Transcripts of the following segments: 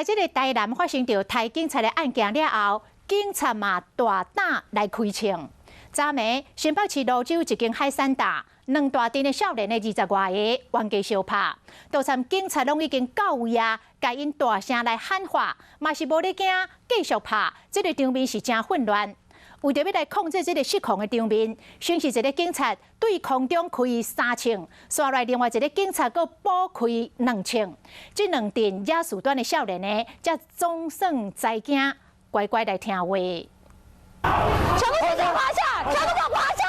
這个台南發生著刣警察的案件了後，警察嘛大膽來開槍。昨暝新北市蘆洲一間海產店，兩大陣的少年的20外個冤家相拍，都參警察攏已經到位啊，共𪜶大聲來喊話，嘛是無咧驚，繼續拍，這个場面是誠混亂。為著欲來控制這个失控的場面，先是一个警察對空中開三槍，紲來另外一个警察閣補開兩槍。這兩陣惹事端的少年呢，才總算知驚，乖乖來聽話。全部給我趴下！全部給我趴下！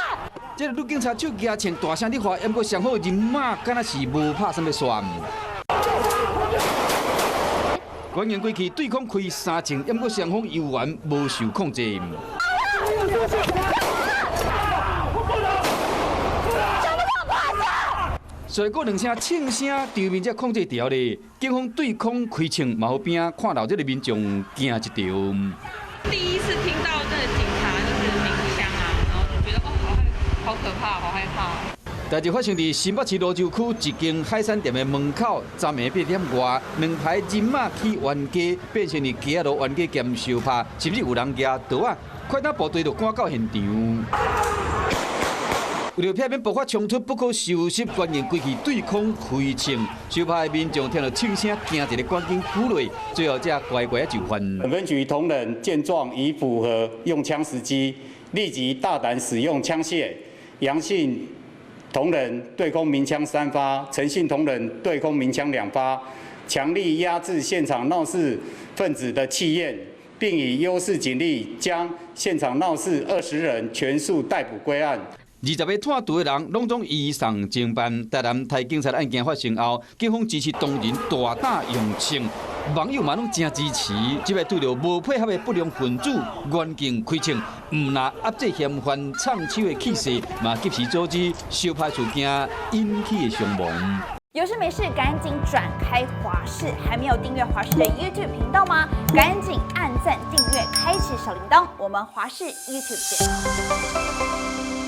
這个女警察手舉槍大聲咧喊，毋過上好人馬敢若是無拍啥物煞。關鍵過去對空開三槍，毋過雙方猶原無受控制。全部給我趴下！隨閣兩聲槍聲，場面才控制牢咧。警方對空開槍，嘛好比看著這个民眾驚一跳。第一次聽到這個警察就是鳴槍啊，然後就覺得哦，好害，好可怕，好害怕。代誌發生佇新北市蘆洲區一間海產店的門口，昨暝8點外，兩派人馬起冤家，變成佇街仔路冤家兼相拍，甚至有人舉刀仔，快打部隊就趕到現場。為著避免爆發衝突不可收拾，關鍵規氣對空開槍，相拍的民眾聽著槍聲，驚一个趕緊鼓勵，最後才乖乖就範。本分局同仁見狀已符合用槍時機，立即大膽使用槍械。楊姓同仁對空鳴槍三發，陳姓同仁對空鳴槍兩發，強力壓制現場鬧事分子的氣焰，並以優勢警力將現場鬧事20人全數逮捕歸案。20個湠毒的人，攏總移送偵辦。台南刣警察案件發生後，警方支持同仁大膽用槍，網友嘛攏誠支持。這擺對著無配合的不良分子，嚴禁開槍，毋但壓制嫌犯藏手的氣勢，嘛及時阻止相拍事件引起的傷亡。有事沒事趕緊轉開華視，還沒有訂閱華視的 YouTube 頻道嗎？趕緊按讚訂閱，開啟小鈴鐺。我們華視 YouTube 見。